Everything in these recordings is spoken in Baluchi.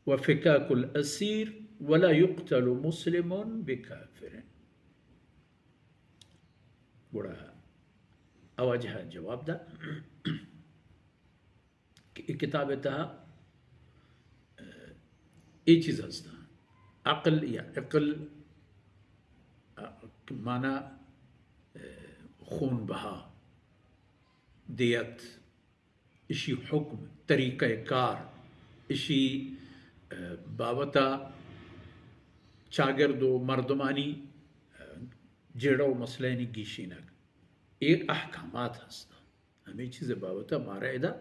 و فکاک الاسیر ولا یقتل مسلم بکافر۔ گڑا آ واجہ جواب دا کہ اے کتاب ءِ تہا، اے چیز ہست، عقل یا عقل، مانا خون بہا، دیت، اشی حکم، طریقہ کار، اشی، ء، بابت ء چاگرد و مردمانی، ء، جیڑہ و مسئلہانی گیشینگ، اے احکامات ہست۔ ہمے چیز ء بابت ء مارا ادا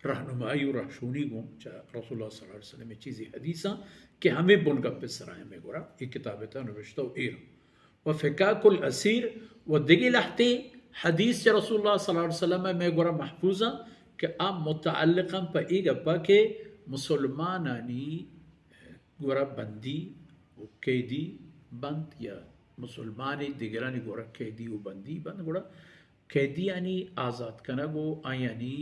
رہنمائی و رہشونی گوں چہ رسول اللہ صلی اللہ علیہ وسلم ء چیزی حدیثاں کہ ہمے بنگپ ء سرا ہمے گورا اے کتاب ء تہا نوشتہ و ایر و فکاک الاسیر و دگہ لہتے حدیث چہ رسول اللہ صلی اللہ علیہ وسلم ء مئے گورا محفوظ انت کہ آ متعلق انت پہ اے گپا کہ مسلمانانی گورا بندی و قیدی بنت یا مسلمانی دگرانی گورا قیدی و بندی بنت، گڑا قیدیانی آزات کنگ و آیانی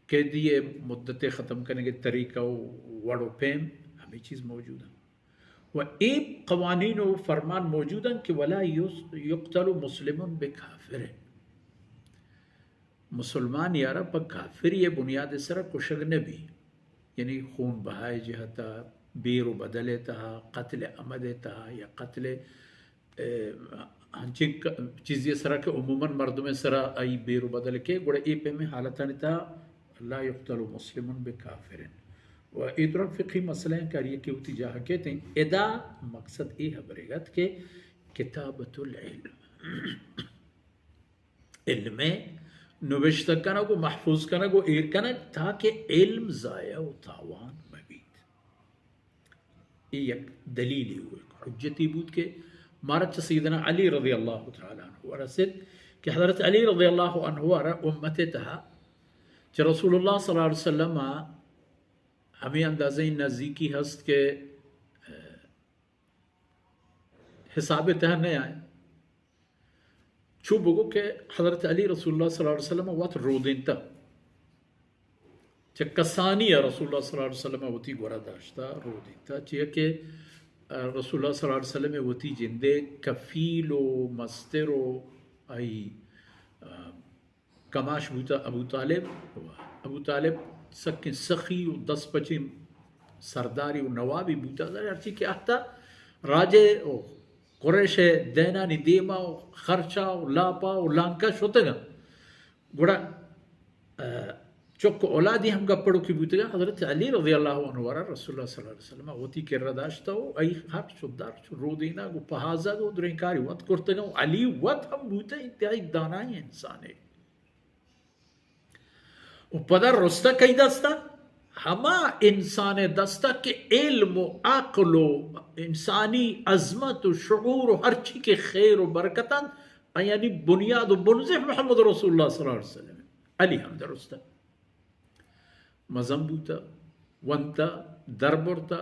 قیدی ء مدت ء ختم کنگ ء طریقہ و وڑ و پیم ہمے چیز موجود انت۔ و اے قوانین و فرمان موجود انت کہ ولا یس-، یقتل مسلم بکافر۔ مسلمان یارا پہ کافری ء بنیاد ء سرا کشگ نہ بی، یعنی خون بہائے جہتا، بیر و بدل ء تہا، قتل عمد ء تہا یا قتل ء ہنچیں ک-، چیزے سرا کہ عموماً مردمے سرا آئی بیر و بدل کے، گڑا اے پیمیں حالتانی تہا لا یقتل مسلم بکافر۔ و اے درا فقہی مسئلہ ہیں کہ ہر یکے وتی جاہ کیت ہیں۔ ادا مقصد اے ہبرے گت کہ کتابت العلم، علم نوشتہ کنگ و محفوظ کنگ و ایر کنگ تاکہ علم ضائع و تاوان مبیت۔ اے یک دلیلے و یک حجتے بوت کہ مارا چہ سیدنا علی رضی اللہ تعالی عنہ رسیت کہ حضرت علی رضی اللہ عنہ را امت تہا چہ رسول اللہ صلی اللہ علیہ وسلم ہمے اندازہ نزدیکی ہست کہ حساب تہا نہ آئے۔ چو بگو کہ حضرت علی رسول اللہ صلی اللہ علیہ وسلم وت رودینتا۔ چہ کسانی ء رسول اللہ صلی اللہ علیہ وسلم وتی گورا داشتا، رودینتا۔ چیا کہ، ء، رسول اللہ صلی اللہ علیہ وسلم وتی جندے کفیل و مستر و آئی، ء، کماش بوتا ابو طالب۔ و ابو طالب سکیں سخی و دست پچیں سرداری و نوابی بوتا، ہرچی کہ آتا راجے و قریش ء دینانی دیما و خرچا و لاپا و لانکا شتگاں۔ گڑا، ء، چک و اولادی ہم گپڑوکی بوتگاں۔ حضرت علی رضی اللہ عنہ را رسول اللہ صلی اللہ علیہ وسلم وتی کرا داشتا و ای خرچ و درچ و رودینگ و پہازگ و دریں کاری وت کرتگاں و علی وت ہم بوتا انتہائی دانائیں انسانے۔ و پدا رستہ کئی دستا؟ ہما انسان دستا کہ علم و عقل و انسانی عظمت و شعور و ہرچی کہ خیر و برکت انت، آیانی بنیاد و بنزہ محمد رسول اللہ صلی اللہ علیہ وسلم۔ علی ہم درستا۔ مزن بوتا، ونتا، در برتا،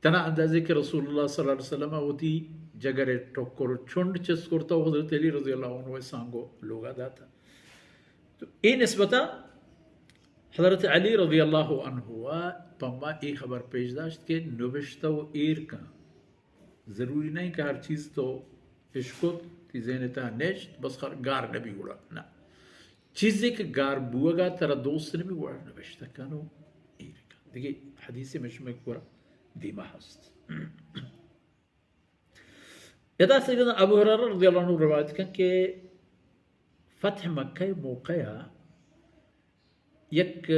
تنا اندازے کہ رسول اللہ صلی اللہ علیہ وسلم وتی جگر ٹکر و چنڈ چست کرتا و حضرت علی رضی اللہ عنہ سانگو لوگا داتا۔ تو اے نسبتا حضرت علی رضی اللہ عنہ پما اے خبر پیش داشت کہ نوشتہ و ایر کن۔ ضروری نہیں کہ ہر چیز تو اشکت، تی ذہن تہا نشت، بس خر-، گار نبی گڑا۔ نہ۔ چیزے کہ گار بوگا ترا دوست نبی گڑا نوشتہ کن و ایر کن۔ دیگہ حدیث مشمک گڑا دیما ہست۔ ادا سیدنا ابو ہریرہ رضی اللہ عنہ روایت کن کہ فتح مکہ موقع یک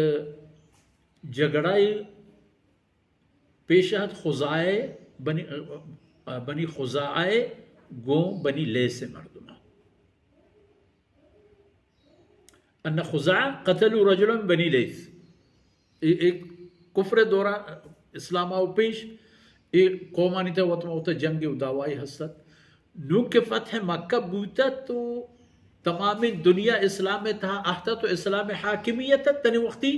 جھگڑائے پیش ات خزاعہ بنی، بنی خزاعہ گوں بنی لیث مردمان۔ ان خزاعہ قتلوا رجلا من بنی لیث۔ اے، اے کفر دوران اسلام آو پیش، اے قومانی تہ وت ما وت جنگ و دعوائی ہست۔ نوں کہ فتح مکہ بوتہ تو تمامیں دنیا اسلام تہا اہتہ تو اسلام حاکمیت تنی وقتی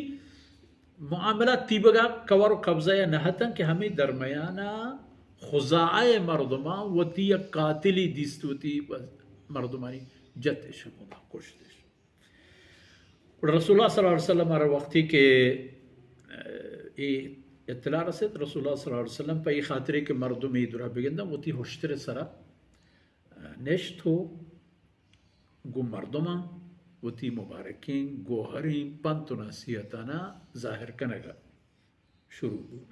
معاملات تیبگا کور و قبضہ یا نہ اتن کہ ہمیں درمیانا خزاعہ مردمان وتی یک قاتلی دیست وتی مردمانی جتش ہمودا کشتش۔ گڑا رسول اللہ صلی اللہ علیہ وسلم ءَ را وقتی کہ، اے اطلاع رسیت، رسول اللہ صلی اللہ علیہ وسلم پہ اے خاطرے کہ مردم اے درا بگندن، وتی ہشتر سرا نشت و گوں مردماں وتی مبارکیں گوہریں پنت و نصیحتانا ظاہر کنگا شروع بو۔